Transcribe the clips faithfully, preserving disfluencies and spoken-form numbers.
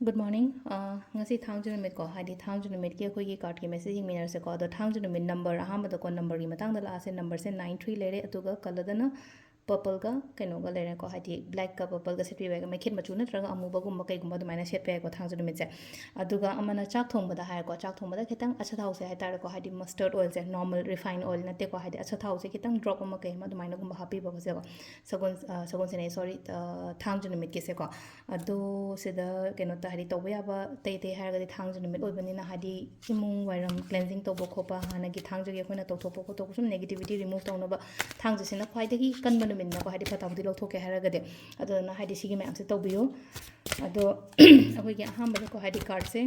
Good morning. ꯑ, ꯉꯁꯤ ꯊꯥꯡꯖ ꯅꯨꯃꯤꯠꯀꯣ, ꯍꯥꯏꯗꯤ ꯊꯥꯡꯖ ꯅꯨꯃꯤꯠꯀꯤ ꯑꯩꯈꯣꯏꯒꯤ cardꯀꯤ message ꯌꯦꯡꯃꯤꯟꯅꯔꯁꯦꯀꯣ꯫ ꯑꯗꯣ ꯊꯥꯡꯖ ꯅꯨꯃꯤꯠ number ꯑꯍꯥꯟꯕꯗꯀꯣ, numberꯒꯤ ꯃꯇꯥꯡꯗ ꯂꯥꯛꯑꯁꯦ꯫ Numberꯁꯦ nine three ꯂꯩꯔꯦ, ꯑꯗꯨꯒ colourꯗꯅ purpleꯒ ꯀꯩꯅꯣꯒ ꯂꯩꯔꯦꯀꯣ, ꯍꯥꯏꯗꯤ blackꯀ purpleꯒ ꯁꯦꯠꯄꯤꯕ ꯌꯥꯏ, ꯃꯩꯈꯦꯠ ꯃꯆꯨ ꯅꯠꯇ꯭ꯔꯒ ꯑꯃꯨꯕꯒꯨꯝꯕ ꯀꯩꯒꯨꯝꯕ ꯑꯗꯨꯃꯥꯏꯅ ꯁꯦꯠꯄ ꯌꯥꯏꯀꯣ ꯊꯥꯡꯖ ꯅꯨꯃꯤꯠꯁꯦ꯫ ꯑꯗꯨꯒ ꯑꯃꯅ ꯆꯥꯛ ꯊꯣꯡꯕꯗ ꯍꯥꯏꯔꯦꯀꯣ, ꯆꯥꯛ ꯊꯣꯡꯕꯗ ꯈꯤꯇꯪ ꯑꯆꯥꯊꯥꯎꯁꯦ ꯍꯥꯏꯇꯥꯔꯦꯀꯣ, ꯍꯥꯏꯗꯤ mustard oilꯁꯦ, normal refined oil ꯅꯠꯇꯦꯀꯣ, ꯍꯥꯏꯗꯤ ꯑꯆꯥꯊꯥꯎꯁꯦ ꯈꯤꯇꯪ drop ꯑꯃ ꯀꯩ ꯑꯃ ꯑꯗꯨꯃꯥꯏꯅꯒꯨꯝꯕ ꯍꯥꯞꯄꯤꯕꯒꯁꯦꯀꯣ, ꯁꯒꯣꯜ, ꯑ, ꯁꯒꯣꯜꯁꯦꯟ, sorry, ꯑ, ꯊꯥꯡꯖ ꯅꯨꯃꯤꯠꯀꯤꯁꯦꯀꯣ꯫ ꯑꯗꯣ ꯁꯤꯗ ꯀꯩꯅꯣ ꯇ-, ꯍꯥꯏꯗꯤ ꯇꯧꯕ ꯌꯥꯕ ꯑꯇꯩ ꯑꯇꯩ ꯍꯥꯏꯔꯒꯗꯤ ꯊꯥꯡꯖ ꯅꯨꯃꯤꯠ ꯑꯣꯏꯕꯅꯤꯅ ꯍꯥꯏꯗꯤ ꯏꯃꯨꯡ ꯋꯥꯏꯔꯝ cleansing ꯇꯧꯕ ꯈꯣꯠꯄ, ꯍꯥꯟꯅꯒꯤ ꯊꯥꯡꯖꯒꯤ ꯑꯩꯈꯣꯏꯅ ꯇꯧꯊꯣꯛꯄ ꯈꯣꯠꯇꯣꯛꯄ ꯁꯨꯝ negativity remove ꯇꯧꯅꯕ ꯊꯥꯡꯖꯁꯤꯅ ꯈ꯭ꯋꯥꯏꯗꯒꯤ ꯀꯟꯕ ꯅꯨꯃꯤꯠꯅꯀꯣ, ꯍꯥꯏꯗꯤ ꯐꯠꯇ ꯍꯥꯎꯗꯤ ꯂꯧꯊꯣꯛꯀꯦ ꯍꯥꯏꯔꯒꯗꯤ꯫ ꯑꯗꯨꯗꯨꯅ ꯍꯥꯏꯗꯤ ꯁꯤꯒꯤ ꯃꯌꯥꯝꯁꯦ ꯇꯧꯕꯤꯌꯨ꯫ ꯑꯗꯣ ꯑꯩꯈꯣꯏꯒꯤ ꯑꯍꯥꯟꯕꯗꯀꯣ, ꯍꯥꯏꯗꯤ cardꯁꯦ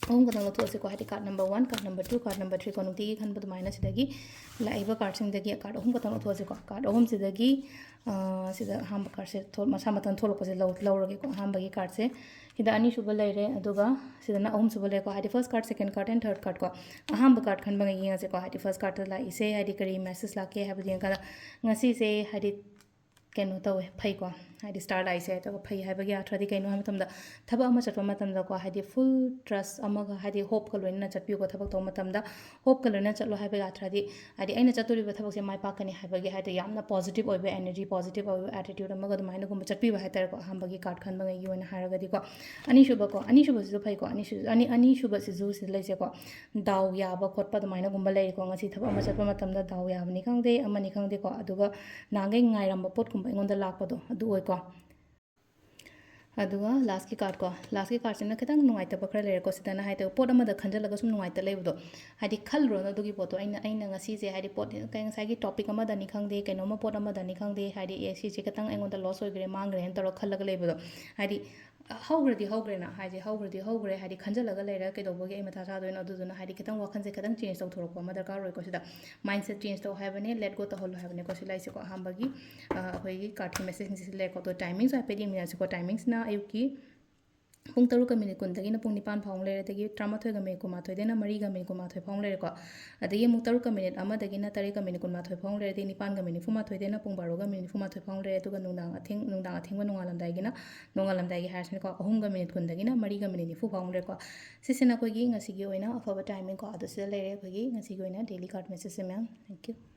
ꯑꯍꯨꯝ ꯈꯛꯇꯪ ꯂꯧꯊꯣꯛꯑꯁꯤꯀꯣ, ꯍꯥꯏꯗꯤ card number one, card number two, card number three ꯀꯣ, ꯅꯨꯡꯇꯤꯒꯤ ꯈꯟꯕ ꯑꯗꯨꯃꯥꯏꯅ ꯁꯤꯗꯒꯤ ꯂꯥꯛꯏꯕ cardꯁꯤꯡꯗꯒꯤ card ꯑꯍꯨꯝ ꯈꯛꯇꯪ ꯂꯧꯊꯣꯛꯑꯁꯤꯀꯣ꯫ Card ꯑꯍꯨꯝꯁꯤꯗꯒꯤ, ꯑ, ꯁꯤꯗ ꯑꯍꯥꯟꯕ cardꯁꯦ ꯊꯣꯛ-, ꯃꯁꯥ ꯃꯊꯟ ꯊꯣꯛꯂꯛꯄꯁꯦ ꯂꯧ-, ꯂꯧꯔꯒꯦꯀꯣ, ꯑꯍꯥꯟꯕꯒꯤ cardꯁꯦ꯫ ꯁꯤꯗ ꯑꯅꯤꯁꯨꯕ ꯂꯩꯔꯦ, ꯑꯗꯨꯒ ꯁꯤꯗꯅ ꯑꯍꯨꯝꯁꯨꯕ ꯂꯩꯔꯦꯀꯣ, ꯍꯥꯏꯗꯤ first card, second card and third card ꯀꯣ꯫ ꯑꯍꯥꯟꯕ card ꯈꯟꯕꯉꯩ ꯌꯦꯡꯉꯁꯤꯀꯣ, ꯍꯥꯏꯗꯤ first cardꯇ ꯂꯥꯛꯏꯁꯦ ꯍꯥꯏꯗꯤ ꯀꯔꯤ message ꯂꯥꯛꯀꯦ ꯍꯥꯏꯕꯗꯨ ꯌꯦꯡꯉꯀꯥꯟꯗ, ꯉꯁꯤꯁꯦ ꯍꯥꯏꯗꯤ ꯀꯩꯅꯣ ꯇꯧꯋꯦ, ꯐꯩꯀꯣ꯫ ꯍꯥꯏꯗꯤ star ꯂꯥꯛꯏꯁꯦ, ꯑꯗꯨꯒ ꯐꯩ ꯍꯥꯏꯕꯒꯤ ꯑꯥꯔꯊꯗꯤ ꯀꯩꯅꯣ ꯍꯥꯏꯕ ꯃꯇꯝꯗ, ꯊꯕꯛ ꯑꯃ ꯆꯠꯄ ꯃꯇꯝꯗꯀꯣ, ꯍꯥꯏꯗꯤ full trust ꯑꯃꯒ, ꯍꯥꯏꯗꯤ hopeꯀ ꯂꯣꯏꯅꯅ ꯆꯠꯄꯤꯌꯨꯀꯣ꯫ ꯊꯕꯛ ꯇꯧꯕ ꯃꯇꯝꯗ hopeꯀ ꯂꯣꯏꯅꯅ ꯆꯠꯂꯣ ꯍꯥꯏꯕꯒꯤ ꯑꯥꯔꯊꯗꯤ, ꯍꯥꯏꯗꯤ ꯑꯩꯅ ꯆꯠꯇꯣꯔꯤꯕ ꯊꯕꯛꯁꯦ ꯃꯥꯏ ꯄꯥꯛꯀꯅꯤ ꯍꯥꯏꯕꯒꯤ, ꯍꯥꯏꯗꯤ ꯌꯥꯝꯅ positive ꯑꯣꯏꯕ energy, positive ꯑꯣꯏꯕ attitude ꯑꯃꯒ ꯑꯗꯨꯃꯥꯏꯅꯒꯨꯝꯕ ꯆꯠꯄꯤꯕ ꯍꯥꯏꯇꯥꯔꯦꯀꯣ, ꯑꯍꯥꯟꯕꯒꯤ card ꯈꯟꯕꯉꯩꯒꯤ ꯑꯣꯏꯅ ꯍꯥꯏꯔꯒꯗꯤꯀꯣ꯫ ꯑꯅꯤꯁꯨꯕꯀꯣ, ꯑꯅꯤꯁꯨꯕꯁꯤꯁꯨ ꯐꯩꯀꯣ, ꯑꯅꯤꯁꯨ-, ꯑꯅꯤ-, ꯑꯅꯤꯁꯨꯕꯁꯤꯁꯨ ꯁꯤꯗ ꯂꯩꯁꯦꯀꯣ, ꯗꯥꯎ ꯌꯥꯕ ꯈꯣꯠꯄ ꯑꯗꯨꯃꯥꯏꯅꯒꯨꯝꯕ ꯂꯩꯔꯦꯀꯣ꯫ ꯉꯁꯤ ꯊꯕꯛ ꯑꯃ ꯆꯠꯄ ꯃꯇꯝꯗ ꯗꯥꯎ ꯌꯥꯕꯅꯤ ꯈꯪꯗꯦ, ꯑꯃꯅꯤ ꯈꯪꯗꯦꯀꯣ꯫ ꯑꯗꯨꯒ ꯅꯍꯥꯟꯈꯩ ꯉꯥꯏꯔꯝꯕ ꯄꯣꯠꯀꯨꯝꯕ ꯑꯩꯉꯣꯟꯗ ꯂꯥꯛꯄꯗꯣ ꯑꯗꯨ ꯑꯣꯏꯀꯣ꯫ ꯑꯗꯨꯒ lastꯀꯤ cardꯀꯣ, lastꯀꯤ cardꯁꯤꯅ ꯈꯤꯇꯪ ꯅꯨꯡꯉꯥꯏꯇꯕ ꯈꯔ ꯂꯩꯔꯦꯀꯣ꯫ ꯁꯤꯗꯅ ꯍꯥꯏꯗꯤ ꯄꯣꯠ ꯑꯃꯗ ꯈꯟꯖꯜꯂꯒ ꯁꯨꯝ ꯅꯨꯡꯉꯥꯏꯇ ꯂꯩꯕꯗꯣ, ꯍꯥꯏꯗꯤ ꯈꯜꯂꯨꯔꯅꯨ ꯑꯗꯨꯒꯤ ꯄꯣꯠꯇꯣ꯫ ꯑꯩꯅ, ꯑꯩꯅ ꯉꯁꯤꯁꯦ ꯍꯥꯏꯗꯤ ꯄꯣꯠ, ꯀꯩ, ꯉꯁꯥꯏꯒꯤ topic ꯑꯃꯗꯅꯤ ꯈꯪꯗꯦ, ꯀꯩꯅꯣꯝꯃ ꯄꯣꯠ ꯑꯃꯗꯅꯤ ꯈꯪꯗꯦ, ꯍꯥꯏꯗꯤ ꯑꯦ, ꯁꯤꯁꯦ ꯈꯤꯇꯪ ꯑꯩꯉꯣꯟꯗ loss ꯑꯣꯏꯈ꯭ꯔꯦ, ꯃꯥꯡꯈ꯭ꯔꯦꯅ ꯇꯧꯔꯒ ꯈꯜꯂꯒ ꯂꯩꯕꯗꯣ, ꯍꯥꯏꯗꯤ ꯍꯧꯈ꯭ꯔꯗꯤ ꯍꯧꯈ꯭ꯔꯦꯅ, ꯍꯥꯏꯗꯤ ꯍꯧꯈ꯭ꯔꯗꯤ ꯍꯧꯈ꯭ꯔꯦ, ꯍꯥꯏꯗꯤ ꯈꯟꯖꯜꯂꯒ ꯂꯩꯔꯒ ꯀꯩꯗꯧꯕꯒꯤ ꯑꯩ ꯃꯊꯥ ꯁꯥꯗꯣꯏꯅꯣ? ꯑꯗꯨꯗꯨꯅ ꯍꯥꯏꯗꯤ ꯈꯤꯇꯪ ꯋꯥꯈꯜꯁꯦ ꯈꯤꯇꯪ change ꯇꯧꯊꯣꯔꯛꯄ ꯑꯃ ꯗꯔꯀꯥꯔ ꯑꯣꯏꯀꯣ꯫ ꯁꯤꯗ mindset change ꯇꯧ ꯍꯥꯏꯕꯅꯦ, let go ꯇꯧꯍꯜꯂꯣ ꯍꯥꯏꯕꯅꯦꯀꯣ꯫ ꯁꯤ ꯂꯩꯁꯦꯀꯣ, ꯑꯍꯥꯟꯕꯒꯤ, ꯑ, ꯑꯩꯈꯣꯏꯒꯤ cardꯀꯤ messageꯁꯤꯡꯁꯦ ꯂꯩꯔꯦꯀꯣ꯫ ꯑꯗꯣ timingꯁꯨ ꯍꯥꯏꯐꯦꯠ ꯌꯦꯡꯃꯤꯟꯅꯁꯤꯀꯣ꯫ Timingꯁꯤꯅ ꯑꯌꯨꯛꯀꯤ ꯄꯨꯡ ꯇꯔꯨꯛꯀ ꯃꯤꯅꯤꯠ ꯀꯨꯟꯗꯒꯤꯅ ꯄꯨꯡ ꯅꯤꯄꯥꯟ ꯐꯥꯎ ꯑꯃꯨꯛ ꯂꯩꯔꯦ, ꯑꯗꯒꯤ ꯇꯔꯥꯃꯥꯊꯣꯏꯒ ꯃꯤꯅꯤꯠ ꯀꯨꯟꯃꯥꯊꯣꯏꯗꯩꯅ ꯃꯔꯤꯒ ꯃꯤꯅꯤꯠ ꯀꯨꯟꯃꯥꯊꯣꯏ ꯐꯥꯎ ꯑꯃꯨꯛ ꯂꯩꯔꯦꯀꯣ꯫ ꯑꯗꯒꯤ ꯑꯃꯨꯛ ꯇꯔꯨꯛꯀ ꯃꯤꯅꯤꯠ ꯑꯃꯗꯒꯤꯅ ꯇꯔꯦꯠꯀ ꯃꯤꯅꯤꯠ ꯀꯨꯟꯃꯥꯊꯣꯏ ꯐꯥꯎ ꯑꯃꯨꯛ ꯂꯩꯔꯦ, ꯑꯗꯒꯤ ꯅꯤꯄꯥꯟꯒ ꯃꯤꯅꯤꯠ ꯅꯤꯐꯨꯃꯥꯊꯣꯏꯗꯩꯅ ꯄꯨꯡ ꯕꯥꯔꯣꯒ ꯃꯤꯅꯤꯠ ꯅꯤꯐꯨꯃꯥꯊꯣꯏ ꯐꯥꯎ ꯑꯃꯨꯛ ꯂꯩꯔꯦ, ꯑꯗꯨꯒ ꯅꯨꯡꯗꯥꯡ ꯑꯊꯦꯡ-, ꯅꯨꯡꯗꯥꯡ ꯑꯊꯦꯡꯕ ꯅꯣꯡꯉꯥꯜꯂꯝꯗꯥꯏꯒꯤꯅ, ꯅꯣꯡꯉꯥꯜꯂꯝꯗꯥꯏꯒꯤ ꯍꯥꯏꯔꯁꯤꯅꯦꯀꯣ, ꯑꯍꯨꯝꯒ ꯃꯤꯅꯤꯠ ꯀꯨꯟꯗꯒꯤꯅ ꯃꯔꯤꯒ ꯃꯤꯅꯤꯠ ꯅꯤꯐꯨ ꯐꯥꯎ ꯑꯃꯨꯛ ꯂꯩꯔꯦꯀꯣ꯫ ꯁꯤꯁꯤꯅ ꯑꯩꯈꯣꯏꯒꯤ ꯉꯁꯤꯒꯤ ꯑꯣꯏꯅ ꯑꯐꯕ timing ꯀꯣ, ꯑꯗꯨ ꯁꯤꯗ ꯂꯩꯔꯦ ꯑꯩꯈꯣꯏꯒꯤ ꯉꯁꯤꯒꯤ ꯑꯣꯏꯅ daily card message ꯁꯦ, ꯃꯌꯥꯝ꯫ Thank you꯫